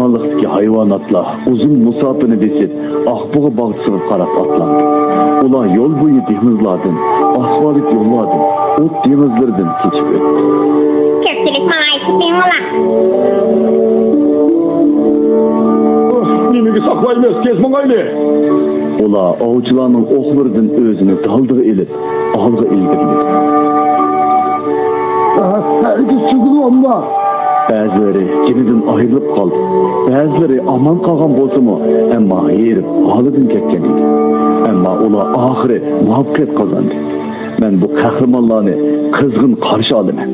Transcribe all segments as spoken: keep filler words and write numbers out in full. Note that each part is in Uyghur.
ئارىلىقتىكى ھايۋاناتلار ئۇزۇن مۇساپىنى بېسىپ، ئاقبۇغا باغچىسىغا قاراپ ئاتلاندى. ئۇلار يول بويى دېڭىزلاردىن، ئاسفالت يوللاردىن، ئوت دېڭىزلىرىدىن كېچىپ ئۆتتى. كۆپچىلىك ماڭايسىز دېڭىزلار. نېمىگە ساقلايمىز؟ تېز ماڭايلى! ئۇلار ئوۋچىلارنىڭ ئوقلىرىدىن ئۆزىنى دالدىغا ئېلىپ، ئالغا ئىلگىرىلىدى. ھەرگىز چۈشۈرگىلى بولمايدۇ. بەزىلىرى جېنىدىن ئايرىلىپ قالدى. بەزىلىرى ئامان قالغان بولسىمۇ، ئەمما ھېرىپ ھالىدىن كەتكەن ئىدى. ئەمما ئۇلار ئاخىرى مۇۋەپپەقىيەت قازاندى. مەن بۇ قەھرىمانلارنى قىزغىن قارشى ئالىمەن.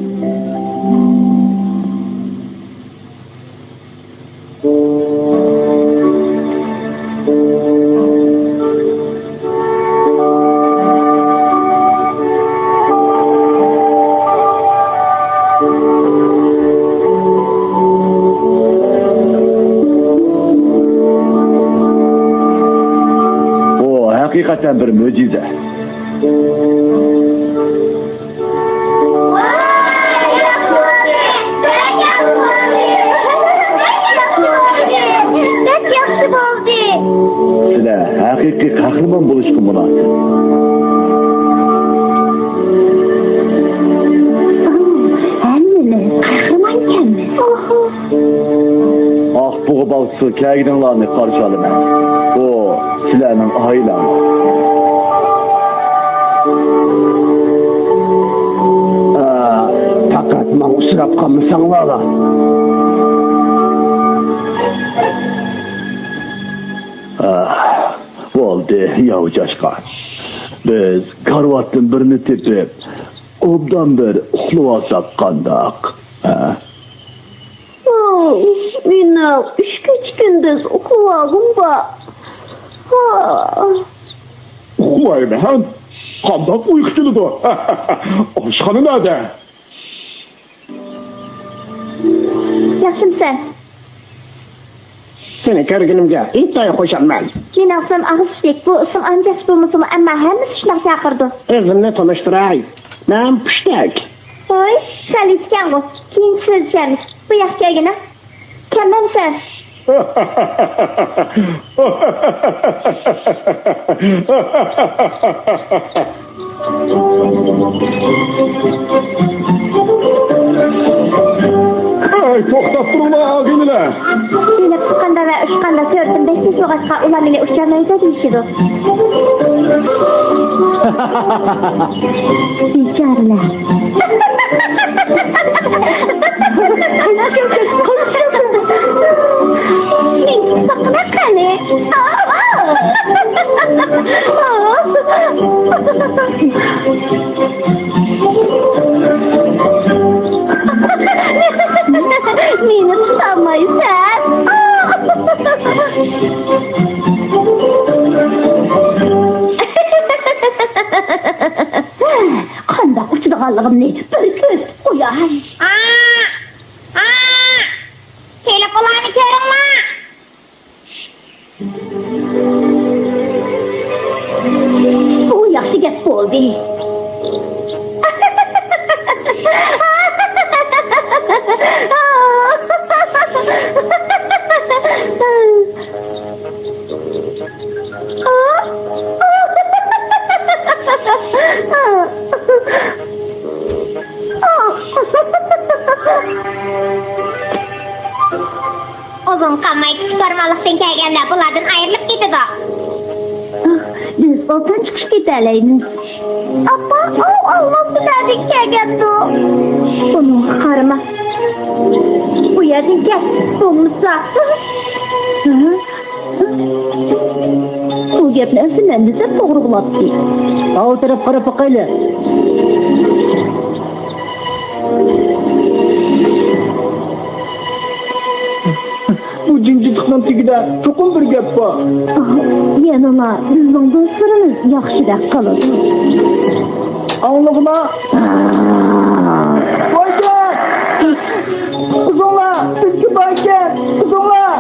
بۇ ھەقىقەتەن بىر مۆجىزە. بەك ياخشى بولدى. سىلەر ھەقىقىي قەھرىمان بولۇشقا مۇناسىپ. ھەممىمىز قەھرىمانكەنمىز. ئاقبۇغا باغچىسىغا كەلگىنىڭلارنى قارشى ئالىمەن. بۇ سىلەرنىڭ ئائىلەڭلار. ئا، پەقەت ماڭا ئۇچراپ قالمىساڭلارلا. ئا، بولدى، ياۋ چاشقان. بىز كارىۋاتتىن بىرنى تېپىپ، ئوبدان بىر ئۇخلىۋالساق قانداق؟ ھە؟ ۋاي، مېنىڭ ئۈچ كېچە كۈندۈز ئۇخلىۋالغۇم بار. ھا. ئۇخلايمەن. قانداق ئۇيقۇ كېلىدۇ؟ ئاشخانا نەدە؟ ياخشىمۇسەن؟ سېنى كۆرگىنىمگە ئىنتايىن خۇشالمەن. مېنىڭ ئىسمىم ئاغزى ئىشلىك. بۇ ئىسىم ئانچە ياخشى بولمىسىمۇ، ئەمما ھەممىسى شۇنداق چاقىرىدۇ. ئۆزۈمنى تونۇشتۇراي. مەن پۇشتەك. ھوي، خەلىتكەنغۇ. كېيىن سۆزلىشەرمىز. بۇ ياققا كەلگىنە. كەلمەمسەن؟ ئەي، توختاپ تۇرۇڭلار، ئاغىنىلەر! ئېلىپ چىققاندا ۋە ئۇچقاندا سۈرىتىم بەك تېز بولغاچقا، ئۇلار مېنى ئۇچالمايدۇ دېيىشىدۇ. بىچارىلەر. مېنى تۇتساقلا قېنى. مېنى تۇتالمايسەن. قانداق ئۇچىدىغانلىقىمنى بىر كۆرسىتىپ قوياي. تېلېفونلارنى كۆرۈڭلار. بۇ ياخشى گەپ بولدى. ئۇزۇن قالماي كىچىك ئورمانلىقتىن كەلگەنلەر بۇلاردىن ئايرىلىپ كېتىدۇ. بىز ئوبدان چىقىپ كېتەلەيمىز. ئاپا، ئاۋۇ ئالۋاستى نەدىن كەلگەندۇ؟ ئۇنىڭغا قارىما. بۇ يەردىن كەت، بولمىسا. بۇ گەپنى ئەمسە مەن دېسەم توغرا بولاتتى. ئاۋۇ تەرەپ قاراپ باقايلى. بۇ جىمجىتلىقنىڭ تېگىدە چوقۇم بىر گەپ بار. يەنىلا بىزنىڭ دوستلىرىمىز ياخشىراق قالىدۇ. ئاڭلىغىنا. بايكەن! قۇتقۇزۇڭلار! بىزگە بايكەن! قۇتقۇزۇڭلار!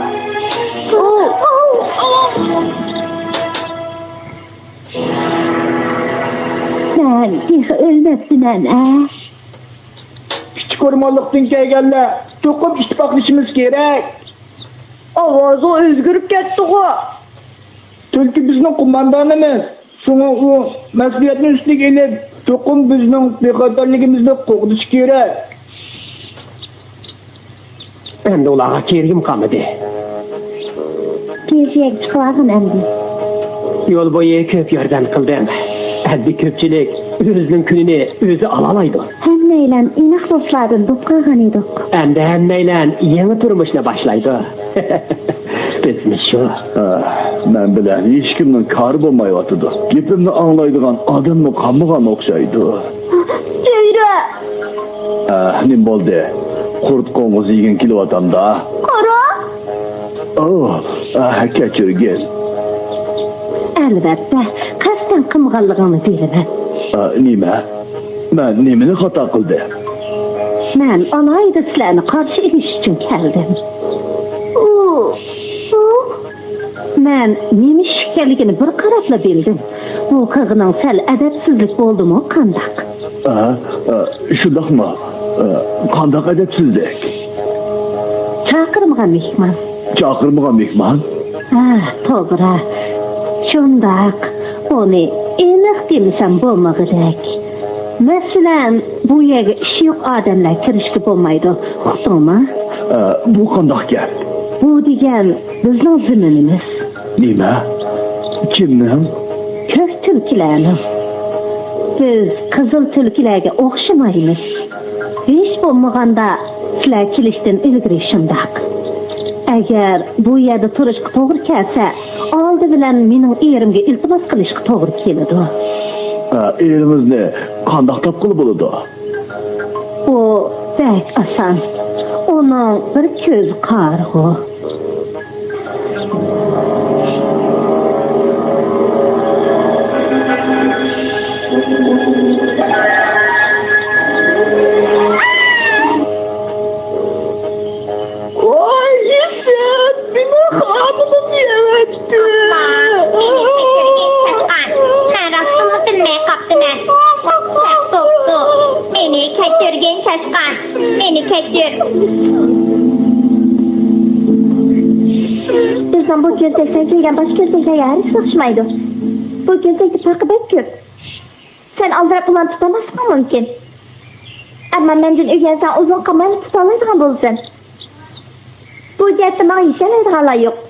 مەن تېخى ئۆلمەپتىمەن، ئە. كىچىك ئورمانلىقتىن كەلگەنلەر، چوقۇم ئىتتىپاقلىشىمىز كېرەك. ئاۋازى ئۆزگىرىپ كەتتىغۇ. تۈلكە بىزنىڭ قوماندانىمىز. شۇڭا ئۇ مەسئۇلىيەتنى ئۈستىگە ئېلىپ، چوقۇم بىزنىڭ بىخەتەرلىكىمىزنى قوغدىشى كېرەك. ئەمدى ئۇلارغا كېرىكىم قالمىدى. پېنسىيەگە چىقىۋالغىن ئەمدى. يول بويى كۆپ ياردەم قىلدىم. ئەمدى كۆپچىلىك ئۆزىنىڭ كۈنىنى ئۆزى ئالالايدۇ. ھەممەيلەن ئىناق دوستلاردىن بولۇپ قالغان ئىدۇق. ئەمدى ھەممەيلەن يېڭى تۇرمۇشنى باشلايدۇ. بىزمۇ شۇ. ئاھ، مەن بىلەن ھېچكىمنىڭ كارى بولمايۋاتىدۇ. گېپىمنى ئاڭلايدىغان ئادەممۇ قالمىغان ئوخشايدۇ. جۆيرە! ئاھ، نېمە بولدى؟ قۇرت قوڭغۇز يېگىڭ كېلىۋاتامدا؟ قارا! ئوھ، ئاھ، كەچۈرگىن. ئەلۋەتتە، قەستەن قىلمىغانلىقىڭنى بىلىمەن. ئاھ، نېمە؟ مەن نېمىنى خاتا قىلدىم؟ مەن ئالاھىدە سىلەرنى قارشى ئېلىش ئۈچۈن كەلدىم. ئۇ، ئۇ. مەن نېمە ئىش ئىكەنلىكىنى بىر قاراپلا بىلدىم. بۇ قىلغىنىڭ سەل ئەدەپسىزلىك بولدىمۇ قانداق؟ ئا، ئا، شۇنداقمۇ؟ ئا، قانداق ئەدەپسىزلىك؟ چاقىرمىغان مېھمان. چاقىرمىغان مېھمان؟ ھە، توغرا. شۇنداق. ئۇنى ئېنىق دېمىسەم بولمىغۇدەك. مەسىلەن، بۇ يەرگە ئىشى يوق ئادەملەر كىرىشكە بولمايدۇ. ئۇقتۇڭمۇ؟ ئە، بۇ قانداق گەپ؟ بۇ دېگەن بىزنىڭ زېمىنىمىز. نېمە؟ كىمنىڭ؟ كۆك تۈلكىلەرنىڭ. بىز قىزىل تۈلكىلەرگە ئوخشىمايمىز. ھېچ بولمىغاندا سىلەر كېلىشتىن ئىلگىرى شۇنداق. ئەگەر بۇ يەردە تۇرۇشقا توغرا كەلسە، ئالدى بىلەن مېنىڭ ئېرىمگە ئىلتىماس قىلىشقا توغرا كېلىدۇ. ئا، ئېرىڭىزنى قانداق تاپقىلى بولىدۇ؟ بۇ بەك ئاسان. ئۇنىڭ بىر كۆزى قارىغۇ. ۋاي ئىسەت، مېنىڭ خامىنىم يەۋەتتى. ئاپا، مېنى كەچۈرگىن چاشقان. مەن راستتىنلا بىلمەي قاپتىمەن. سەت بوپتۇ. مېنى كەچۈرگىن چاشقان. مېنى كەچۈر. بىزنىڭ بۇ كۆزنەكلەر كىيگەن باشقا كۆزنەكلەرگە ھەرگىز ئوخشىمايدۇ. بۇ كۆزنەكتە پەرقى بەك كۆپ. سەن ئالدىراپ ئۇلارنى تۇتالماسلىقىڭ مۇمكىن. ئەمما مەندىن ئۆگەنسەڭ ئۇزۇن قالمايلا تۇتالايدىغان بولىسەن. بۇ جەھەتتە ماڭا يېتەلەيدىغانلار يوق.